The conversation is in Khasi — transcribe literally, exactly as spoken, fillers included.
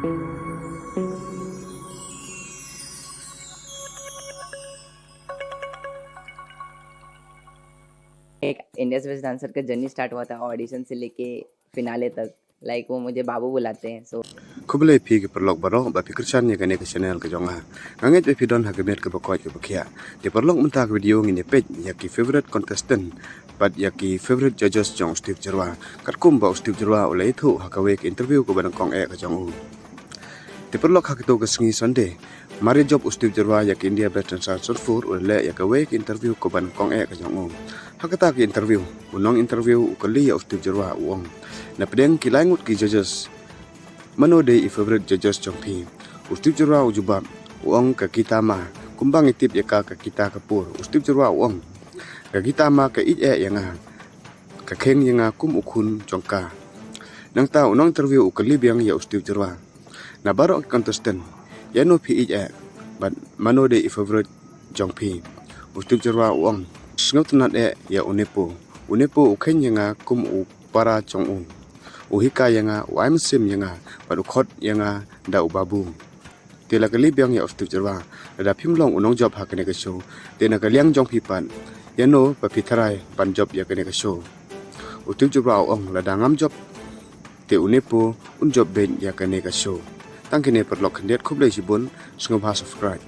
एक इंडियाज बेस्ट डांसर का जर्नी स्टार्ट हुआ था ऑडिशन से लेके फिनाले तक। लाइक वो मुझे बाबू बुलाते हैं। सो Khublei phi ki paralok baroh ba phi kyrshan ïa kane ka channel ka jong nga. Nga ngeit ba phi don ha ka met kaba koit kaba khiah. Te paralok, mynta ka video ngin ïa peit ïa ki favorite contestant bad ïa ki favorite judges jong u Steve Jyrwa. Katkum ba u Steve Jyrwa u la ïathuh ha kawei ka interview kaba nyngkong eh ka jong u. Te paralok, ha kito ka sngi Sunday, mar ïa jop u Steve Jyrwa ïa ka India Best Dancer Zone four, u la leh ïa kawei ka interview kaba nyngkong eh ka jong u. Ha kata ka interview, u nong interview u kylli ïa u Steve Jyrwa, u ong, na pdeng ki lai ngut ki judges, mano dei i favorite judges jong phi? U Steve Jyrwa u jubab, u ong, ka Gita Ma. Kumba ngi tip ïa ka, ka Gita Kapoor. U Steve Jyrwa u ong, ka Gita Ma ka ïeit eh ïa nga, ka kheiñ ïa nga kum u khun jong ka. Nangta u nong interview u kylli biang ïa u Steve Jyrwa, na baroh ki contestant, ïano phi ïeit eh bad mano dei i favorite jong phi? U Steve Jyrwa u ong, sngewtynnad eh ïa u Nepo. U Nepo u kheiñ ïa nga kum u para jong u. U hikai ïa nga, u ai mynsiem ïa nga bad u khot ïa nga da u babu. Te la kylli biang ïa u Steve Jyrwa, lada phim long u nongjop ha kane ka show, te na ka liang jong phi pat, ïano ba phi tharai ban jop ïa kane ka show? U Steve Jyrwa u ong, lada ngam jop, te u Nepo un jop beit ïa kane ka show. Tang kine paralok khyndiat, khublei shibun, sngewbha subscribe.